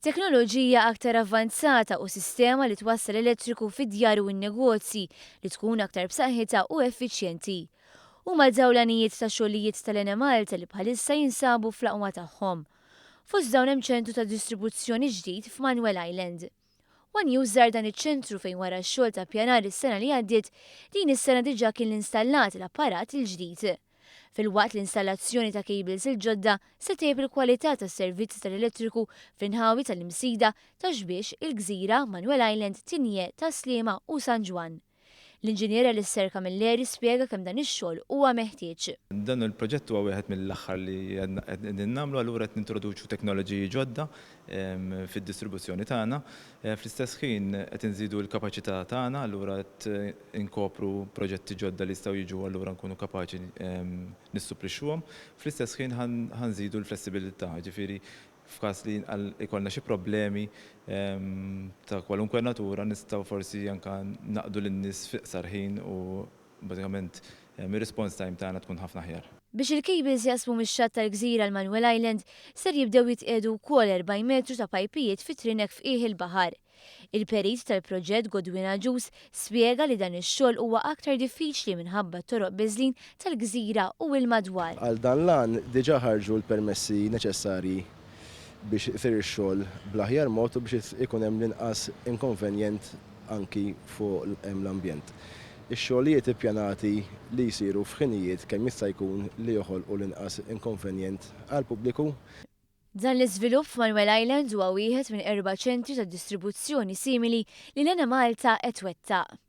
Teknoloġija aktar avvanzata u sistema li twassal elettriku fid-djar u n-negozji li tkun aktar b'saħħitha u effiċjenti. Huma dawn l-għanijiet ta' xogħlijiet tal-Enemalta li bħalissa jinsabu fl-aqwa tagħhom. Fost dawn hemm ċentru ta' distribuzzjoni ġdid f'Manuel Island. One News żar dan iċ-ċentru fejn wara x-xogħol ta' ppjanar is-sena li għaddiet, din is-sena diġà kien installat l-apparat il-ġdid. Filwaqt l-installazzjoni ta' cables il-ġodda se ttejjeb il-kwalità tas-servizzi tal-elettriku fl-inħawi tal-Imsida, Ta' Xbiex, il-Gżira, Manuel Island, Tignè, Tas-Sliema u San Ġwann. L-Inġinier Alistair Camilleri spjega kemm dan ix-xogħol huwa meħtieġ. Dan il-proġett huwa wieħed mill-aħħar li qegħdin nagħmlu, allura qed nintroduċu teknoloġiji ġodda fid-distribuzzjoni tagħna. Fl-istess ħin qed inżidu l-kapaċità tagħna, allura qed inkopru proġetti ġodda li jistgħu jiġu, allura nkunu kapaċi nissupplixxuhom. Fl-istess ħin ħa nżidu l-flessibilità, jiġifieri f'każ li jkollna xi problemi ta' kwalunkwe natura, nistgħu forsi anke naqdu lin-nies fi qsar ħin u bażikament ir-response time tagħna tkun ħafna aħjar. Biex il-cables jaqsmu mix-xatt tal-gżira għal Manuel Island, ser jibdew jitqiegħdu wkoll 40 metru ta' pajpijiet fi trinek f'qiegħ il-baħar. Il-perit tal-proġett Godwin Agius spjega li dan ix-xogħol huwa aktar diffiċli minħabba t-toroq beżlin tal-gżira u l-madwar. Għal dan l-għan diġà ħarġu l-permessi neċessarji biex isir ix-xogħol bl-aħjar mod u biex ikun hemm l-inqas inkonvenjent anki fuq l-ambjent. Ix-xogħlijiet ippjanati li jsiru f'ħinijiet kemm jista' jkun li joħolqu l-inqas inkonvenjent għall-pubbliku. Dan l-iżvilupp f'Manuel Island huwa wieħed minn erba' ċentri ta' distribuzzjoni simili li l-Enemalta qed twettaq.